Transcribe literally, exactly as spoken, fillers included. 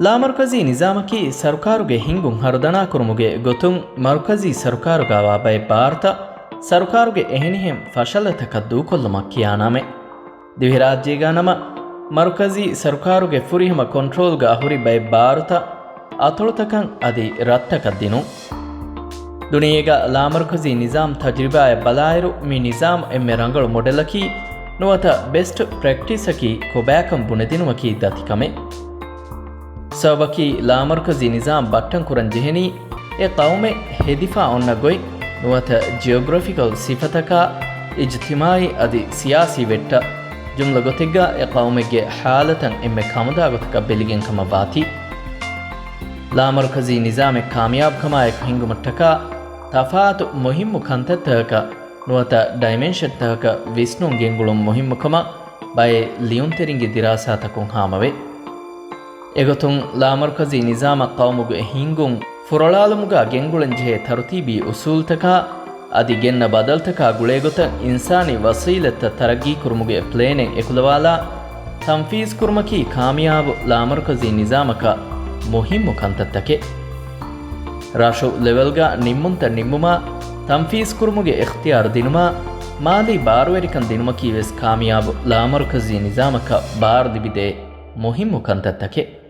ލާމަރުކަޒީ ނިޒާމަކީ ސަރުކާރުގެ ހިންގުން ހަރުދަނާކުރުމުގެ ގޮތުން މަރުކަޒީ ސަރުކާރުގައިވާ ބައެއް ބާރުތައް ސަރުކާރުގެ އެހެނިހެން ފަށަލަތަކަށް ދޫކޮށްލުމަށް ކިޔާ ނަމެއް. ދިވެހިރާއްޖޭގަ ނަމަ، މަރުކަޒީ ސަރުކާރުގެ ފުރިހަމަ ކޮންޓްރޯލްގަ ހުރި ބައެއް ބާރުތައް އަތޮޅުތަކަށް އަދި ރަށްތަކަށް ދިނުން. ދުނިޔޭގަ ލާމަރުކަޒީ ނިޒާމް ތަޖްރިބާއަށް ބަލާއިރު، މި ނިޒާމް އެންމެ ރަނގަޅު މޮޑެލަކީ ނުވަތަ ބެސްޓް ޕްރެކްޓިސަކީ ކޮބާކަން ބުނެދިނުމަކީ ދަތިކަމެއް. ސަބަބަކީ ލާމަރުކަޒީ ނިޒާމް ބައްޓަން ކުރަން ޖެހެނީ އެ ޤައުމެއް ހެދިފާ އޮންނަ ގޮތް ނުވަތަ ޖިއޮގްރަފިކަލް ސިފަތަކާ، އިޖްތިމާއީ އަދި ސިޔާސީ ވެއްޓަށް. ޖުމްލަ ގޮތެއްގަ އެ ޤައުމެއްގެ ޙާލަތަށް އެންމެ ކަމުދާ ގޮތަކަށް ބެލިގެން ކަމަށް ވާތީ. ލާމަރުކަޒީ ނިޒާމެއް ކާމިޔާބުކަމާއެކު ހިންގުމަށްޓަކާ ތަފާތު މުހިއްމު ކަންތައްތަކަކަށް ނުވަތަ ޑައިމެންޝަންތަކަކަށް ވިސްނުން ގެންގުޅުން މުހިއްމުކަމަށް ބައެއް ލިޔުންތެރިންގެ ދިރާސާތަކުން ހާމަވޭ. އެގޮތުން، ލާމަރުކަޒީ ނިޒާމަށް ޤައުމުގެ ހިންގުން ފުރޮޅާލުމުގަ ގެންގުޅެންޖެހޭ ތަރުތީބީ އުސޫލުތަކާ އަދި ގެންނަ ބަދަލުތަކާ ގުޅޭގޮތަށް އިންސާނީ ވަސީލަތްތައް ތަރައްގީކުރުމުގެ ޕްލޭނެއް އެކުލަވާލާ، ތަންފީޒުކުރުމަކީ ކާމިޔާބު ލާމަރުކަޒީ ނިޒާމަކަށް މުހިއްމު ކަންތައްތަކެއް. ރަށު ލެވެލްގަ ނިންމުންތައް ނިންމުމާ، ތަންފީޒުކުރުމުގެ އިޚްތިޔާރު ދިނުމާ، މާލީ ބާރުވެރިކަން ދިނުމަކީވެސް ކާމިޔާބު ލާމަރުކަޒީ ނިޒާމަކަށް ބާރު ލިބިދޭ މުހިއްމު ކަންތައްތަކެއް.